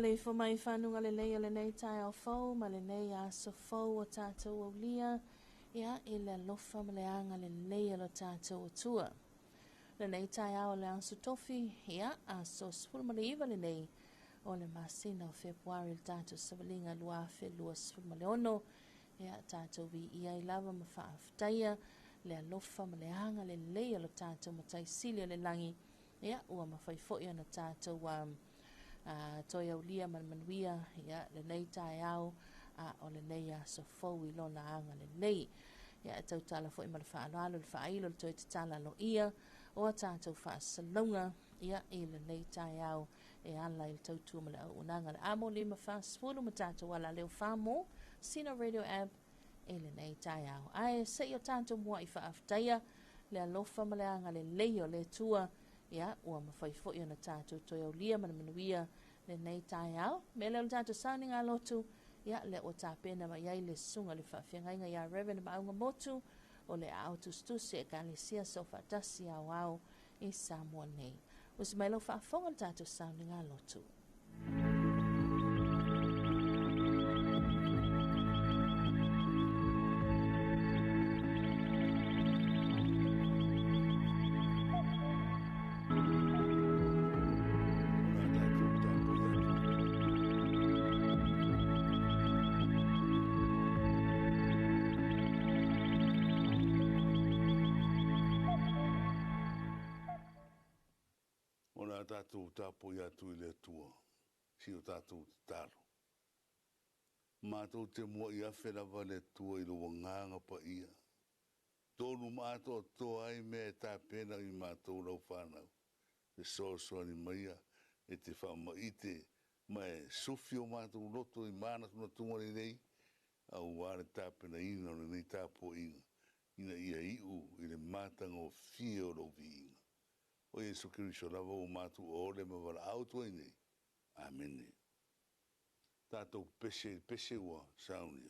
Maleifua mai i fanuga lelei o lenei taeao fou ma lenei aso fou o tatou aulia, ia, i le alofa ma le agalelei o lo tatou Atua. Lenei taeao o le Aso Tofi, ia, aso 19 lenei o le masina o Fepuari le tatou savaliga 2026, ia, tatou viia ai lava ma faafetaia le alofa ma le agalelei o lo tatou Matai Sili o le lagi, ia, ua mafai foi ona tatou toe aulia ma le manuia, ia, lenei taeao a o lenei aso fou i lona agalelei. Ia, e tautala foi ma le faaaloalo le faailo le toe tatala aloaia o a tatou faasalalauga, ia, i lenei taeao e ala i le tautua ma le auaunaga a le Amo 540 ma tatou alaleo Famo Sina Radio App i lenei taeao. Ae se i o tatou muai faafetaia le alofa ma le agalelei o le Atua, ia, ua mafai foi ona tatou toe aulia ma le manuia lenei taeao. Me lea o le tatou sauniga lotu, ia, lea ua tapena mai ai le susuga le faafeagaiga ia Reverend Maauga Motu o le Aao Tusitusi Ekalesia Soofaatasi Aoao i Samoa nei. Usi mai lau faafofoga le tatou sauniga lotu. O le a tatou tapuai atu i le Atua si o tatou tatalo. Matou te muai afe lava le Atua i lou agaga paia, tonu ma atoatoa ai mea e tapena i matou lau fanau, fesoasoani maia e te faamaite ma e sufi o matou loto i manatunatuga lelei, aua le tapenaina o lenei tapuaiga, ina ia iu i le matagofie o lou viiga. O Iesu Keriso lava ua matou ole ma valaau atu ai nei. Amene. Tatou pese i le pese ua saunia.